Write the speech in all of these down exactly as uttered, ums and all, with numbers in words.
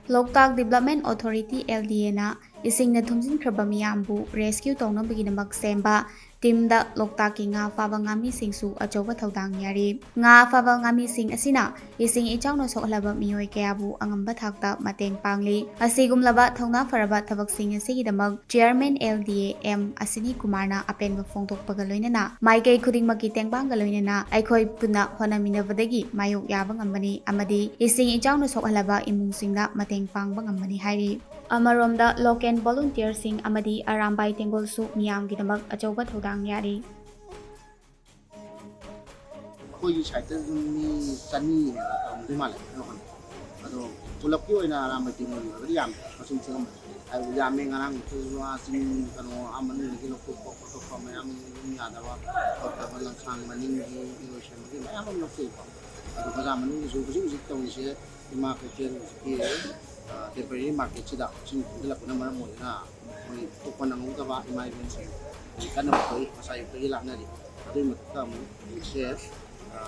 ꯂꯣꯛꯇꯥꯛ development authority, LDAꯅ ꯏꯁꯤꯡꯅ ꯊꯨꯝꯖꯤꯟꯈ꯭ꯔꯕ ꯃꯤꯌꯥꯝꯕꯨ rescue ꯇꯧꯅꯕꯒꯤꯗꯃꯛ ꯁꯦꯝꯕ ꯇꯤꯝꯗ ꯂꯣꯛꯇꯥꯛꯀꯤ ꯉꯥ ꯐꯥꯕ ꯉꯥꯃꯤꯁꯤꯡꯁꯨ ꯑꯆꯧꯕ ꯊꯧꯗꯥꯡ ꯌꯥꯔꯤ꯫ ꯉꯥ ꯐꯥꯕ ꯉꯥꯃꯤꯁꯤꯡ ꯑꯁꯤꯅ ꯏꯁꯤꯡ ꯏꯆꯥꯎꯅ ꯁꯣꯛꯍꯜꯂꯕ ꯃꯤꯑꯣꯏ ꯀꯌꯥꯕꯨ ꯑꯉꯝꯕ ꯊꯥꯛꯇ ꯃꯇꯦꯡ ꯄꯥꯡꯂꯤ꯫ ꯑꯁꯤꯒꯨꯝꯂꯕ ꯊꯧꯅꯥ ꯐꯔꯕ ꯊꯕꯛꯁꯤꯡ ꯑꯁꯤꯒꯤꯗꯃꯛ ꯆꯤꯌꯔꯃꯦꯟ, LDA, M ꯑꯁꯤꯅꯤ ꯀꯨꯃꯥꯔꯅ ꯑꯄꯦꯟꯕ ꯐꯣꯡꯗꯣꯛꯄꯒ ꯂꯣꯏꯅꯅ ꯃꯥꯏꯀꯩ ꯈꯨꯗꯤꯡꯃꯛꯀꯤ ꯇꯦꯡꯕꯥꯡꯒ ꯂꯣꯏꯅꯅ ꯑꯩꯈꯣꯏ ꯄꯨꯟꯅ ꯍꯣꯠꯅꯃꯤꯟꯅꯕꯗꯒꯤ ꯃꯥꯌꯣꯛ ꯌꯥꯕ ꯉꯝꯕꯅꯤ ꯑꯃꯗꯤ ꯏꯁꯤꯡ ꯏꯆꯥꯎꯅ ꯁꯣꯛꯍꯜꯂꯕ ꯏꯃꯨꯡꯁꯤꯡꯗ ꯃꯇꯦꯡ ꯄꯥꯡꯕ ꯉꯝꯕꯅꯤ ꯍꯥꯏꯔꯤ꯫ ꯑꯃꯔꯣꯝꯗ, ꯂꯣꯀꯦꯜ ꯚꯣꯂꯨꯟꯇꯤꯌꯔꯁꯤꯡ ꯑꯃꯗꯤ ꯑꯔꯥꯝꯕꯥꯏ ꯇꯦꯡꯒꯣꯜꯁꯨ ꯃꯤꯌꯥꯝꯒꯤꯗꯃꯛ ꯑꯆꯧꯕ ꯊꯧꯗꯥꯡ ꯌꯥꯔꯤ꯫ ꯑꯩꯈꯣꯏꯒꯤ ꯁꯥꯏꯠꯇ ꯑꯗꯨꯝ ꯃꯤ ꯆꯅꯤ ꯍꯦꯟꯅ ꯇꯧꯔꯝꯗꯣꯏ ꯃꯥꯜꯂꯦ, ꯑꯩꯅ ꯋꯥꯈꯜꯗ꯫ ꯑꯗꯣ ꯄꯨꯂꯞꯀꯤ ꯑꯣꯏꯅ ꯑꯔꯥꯝꯕꯥꯏ ꯇꯦꯡꯒꯣꯜ ꯑꯣꯏꯔꯒꯗꯤ ꯌꯥꯝꯃꯦ, ꯃꯁꯤꯡ ꯊꯤꯉꯝꯃꯦ꯫ ꯍꯥꯏꯕꯗꯤ ꯌꯥꯝꯃꯦ, ꯉꯔꯥꯡ ꯆꯤꯡ, ꯆꯤꯡ, ꯀꯩꯅꯣ, ꯑꯥ ꯃꯅꯨꯡꯗꯒꯤ ꯂꯧꯊꯣꯛꯄ ꯈꯣꯠꯇꯣꯛꯄ ꯃꯌꯥꯝ ꯑꯗꯨꯝ ꯌꯥꯗꯕ ꯈꯣꯠꯇꯕ, ꯂꯝꯁꯥꯡ ꯃꯅꯤꯡꯒꯤ, ꯏꯔꯣꯏꯁꯦꯝꯕꯒꯤ ꯃꯌꯥꯝ ꯑꯃ ꯂꯧꯊꯣꯛꯏꯀꯣ꯫ ꯑꯗꯣ ꯕꯖꯥꯔ ꯃꯅꯨꯡꯒꯤꯁꯨ ꯍꯧꯖꯤꯛ ꯍꯧꯖꯤꯛ ꯇꯧꯔꯤꯁꯦ ꯏꯃꯥ ꯀꯩꯊꯦꯜ ꯍꯧꯖꯤꯛꯀꯤ, ꯑ, ꯇꯦꯝꯄꯔꯦꯔꯤ ꯃꯥꯔꯀꯦꯠꯁꯤꯗ ꯏꯁꯤꯡ ꯊꯨꯝꯖꯤꯜꯂꯛꯄꯅ ꯃꯔꯝ ꯑꯣꯏꯗꯨꯅ ꯑꯩꯈꯣꯏ ꯊꯣꯛꯄ ꯅꯪꯍꯧꯗꯕ ꯏꯃꯥ ꯏꯕꯦꯟꯁꯤꯡ ꯍꯧꯖꯤꯛ ꯀꯟꯅ ꯄꯨꯊꯣꯛꯏ, ꯉꯁꯥꯏ ꯑꯌꯨꯛꯇꯒꯤ ꯂꯥꯛꯅꯔꯤ꯫ ꯑꯗꯨꯒꯤ ꯃꯊꯛꯇ ꯑꯃꯨꯛ ꯍꯧꯖꯤꯛꯁꯦ, ꯑ,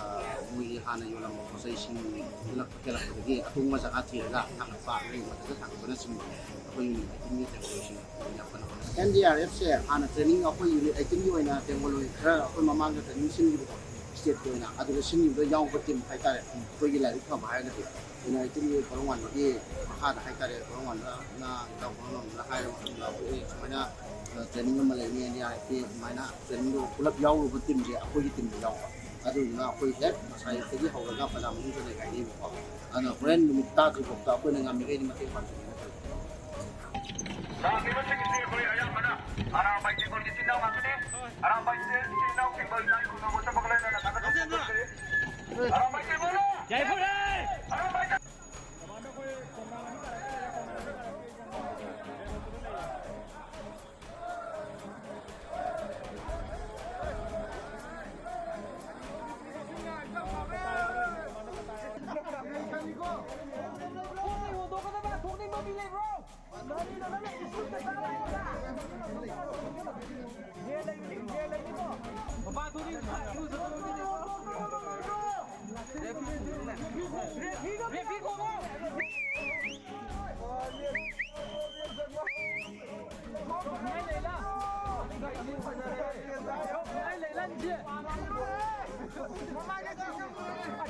ꯃꯣꯏꯒꯤ ꯍꯥꯟꯅ ꯌꯣꯜꯂꯝꯕ ꯄꯣꯠ ꯆꯩꯁꯤꯡ ꯊꯨꯝꯖꯤꯜꯂꯛꯄ ꯍꯦꯜꯂꯛꯄꯗꯒꯤ ꯑꯇꯣꯡꯕ ꯖꯒꯥ ꯊꯤꯔꯒ ꯊꯥꯡꯒꯠꯄ, ꯑꯗꯨꯒꯤ ꯃꯊꯛꯇ ꯊꯥꯡꯒꯠꯄꯅꯆꯤꯡꯕ ꯑꯩꯈꯣꯏ ꯌꯨꯅꯤꯠ ꯑꯩꯠꯇꯤꯟꯒꯤ ꯇꯦꯡꯒꯣꯜꯁꯤꯡ ꯌꯥꯝ ꯀꯟꯅ ꯍꯣꯠꯅꯔꯤ꯫ ꯑꯦꯟ ꯗꯤ ꯑꯥꯔ ꯑꯦꯐꯁꯦ ꯍꯥꯟꯅ ꯇ꯭ꯔꯦꯅꯤꯡ ꯑꯩꯈꯣꯏ ꯌꯨꯅꯤꯠ ꯑꯩꯠꯇꯤꯟꯒꯤ ꯑꯣꯏꯅ ꯇꯦꯡꯒꯣꯜ ꯑꯣꯏꯅ ꯈꯔ ꯑꯩꯈꯣꯏ ꯃꯃꯥꯡꯗ ꯇ꯭ꯔꯦꯅꯤꯡ ꯁꯤꯟꯈꯤꯕꯗꯣ, ꯁ꯭ꯇꯦꯠꯀꯤ ꯑꯣꯏꯅ ꯑꯗꯨꯗ ꯁꯤꯟꯈꯤꯕꯗ ꯌꯥꯎꯕ ꯇꯤꯝ ꯍꯥꯏꯇꯥꯔꯦ꯫ ꯑꯩꯈꯣꯏꯒꯤ ꯂꯥꯏꯔꯤꯛ ꯐꯕ ꯍꯥꯏꯔꯒꯗꯤ ꯌꯨꯅꯥꯏꯇꯦꯠꯀꯤ ꯀꯣꯔꯧꯉꯥꯟꯕꯒꯤ ꯃꯈꯥꯗ ꯍꯥꯏꯇꯥꯔꯦ, ꯀꯣꯔꯧꯉꯥꯟꯕꯅ, ꯏꯇꯥꯎ ꯀꯣꯔꯧꯉꯥꯟꯕꯅ ꯍꯥꯏꯔꯕ ꯃꯇꯨꯡꯗ ꯑꯩꯈꯣꯏ ꯁꯨꯃꯥꯏꯅ, ꯑ, ꯇ꯭ꯔꯦꯅꯤꯡ ꯑꯃ ꯂꯩꯅꯤ, ꯑꯦꯟ ꯗꯤ ꯑꯥꯔ ꯑꯦꯐꯀꯤ ꯑꯗꯨꯃꯥꯏꯅ ꯇ꯭ꯔꯦꯅꯤꯡꯗꯣ ꯄꯨꯂꯞ ꯌꯥꯎꯔꯨꯕ ꯇꯤꯝꯁꯦ ꯑꯩꯈꯣꯏꯒꯤ ꯇꯤꯝꯗ ꯌꯥꯎꯕ꯫ ꯑꯗꯨꯗꯨꯅ ꯑꯩꯈꯣꯏ ꯍꯦꯛ ꯉꯁꯥꯏ ꯑꯌꯨꯛꯇꯒꯤ ꯍꯧꯔꯒ ꯕꯖꯥꯔ ꯃꯅꯨꯡꯗ ꯂꯩ ꯍꯥꯏꯅꯦꯕꯀꯣ꯫ ꯑꯗꯨꯅ ꯍꯣꯔꯦꯟ ꯅꯨꯃꯤꯠ ꯇꯥꯗ꯭ꯔꯤꯐꯥꯎꯗ ꯑꯩꯈꯣꯏꯅ ꯉꯝꯃꯤꯈꯩꯗꯤ ꯃꯇꯦꯡ ꯄꯥꯡꯖꯒꯦꯅ ꯈꯜꯂꯤ꯫ ꯂꯥꯛꯂꯤꯕꯁꯤꯡꯁꯤ ꯑꯩꯈꯣꯏ ꯑꯌꯥꯝꯕꯅ ꯑꯔꯥꯝꯕꯥꯏ ꯇꯦꯡꯒꯣꯜꯒꯤ ꯏꯆꯤꯟ ꯏꯅꯥꯎ ꯉꯥꯛꯇꯅꯤ꯫ ꯑꯔꯥꯝꯕꯥꯏꯁꯦ ꯏꯆꯤꯟ ꯏꯅꯥꯎꯁꯤꯡꯕꯨ ꯏꯅꯥꯛ ꯈꯨꯟꯕ ꯃꯁꯛ ꯃꯈꯜ ꯂꯩꯅꯅ ꯊꯥꯒꯠꯄ ꯐꯣꯡꯗꯣꯛꯆꯔꯤ꯫ ꯑꯔꯥꯝꯕꯥꯏ ꯇꯦꯡꯒꯣꯜ! ꯌꯥꯏꯐꯔꯦ! ꯑꯔꯥꯝꯕꯥꯏ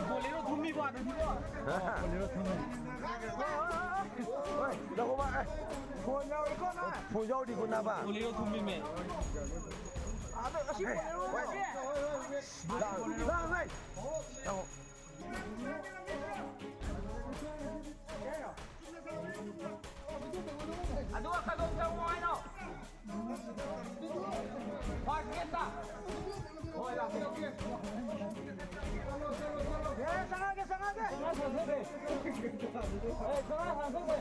ꯕꯣꯂꯦꯔꯣ ꯊꯨꯝꯃꯤꯕꯣ ꯑꯗꯨꯗꯤꯀꯣ꯫ ꯕꯣꯂꯦꯔꯣ ꯊꯨꯝꯃꯤ꯫ ꯍꯣꯏ, ꯂꯧꯍꯧꯕ, ꯑꯦ꯫ ꯐꯣꯟ ꯌꯥꯎꯔꯤꯀꯣ ꯅꯪ? ꯐꯣꯟ ꯌꯥꯎꯔꯤꯀꯣ ꯅꯥꯕ? ꯕꯣꯂꯦꯔꯣ ꯊꯨꯝꯃꯤꯃꯦ꯫ ꯑꯗꯣ ꯑꯁꯤ ꯕꯣꯂꯦꯔꯣ ꯂꯥꯛꯑꯣ, ꯂꯥꯛꯑꯣ, ꯂꯥꯛꯑꯣ꯫ ꯑꯗꯨꯒ ꯀꯩꯗꯧ ꯆꯪꯉꯣ ꯍꯥꯏꯅꯣ? ꯐꯥꯔꯁ ꯒꯦꯠꯇ꯫ ꯍꯣꯏ, ꯂꯥꯛꯀꯦ, ꯂꯥꯛꯀꯦ꯫ ꯑꯦ, ꯆꯪꯉꯛꯑꯒꯦ, ꯆꯪꯉꯛꯑꯒꯦ꯫ ꯑꯦ, ꯆꯪꯉꯛꯑ ꯊꯥꯡꯗꯣꯛꯈ꯭ꯔꯦ꯫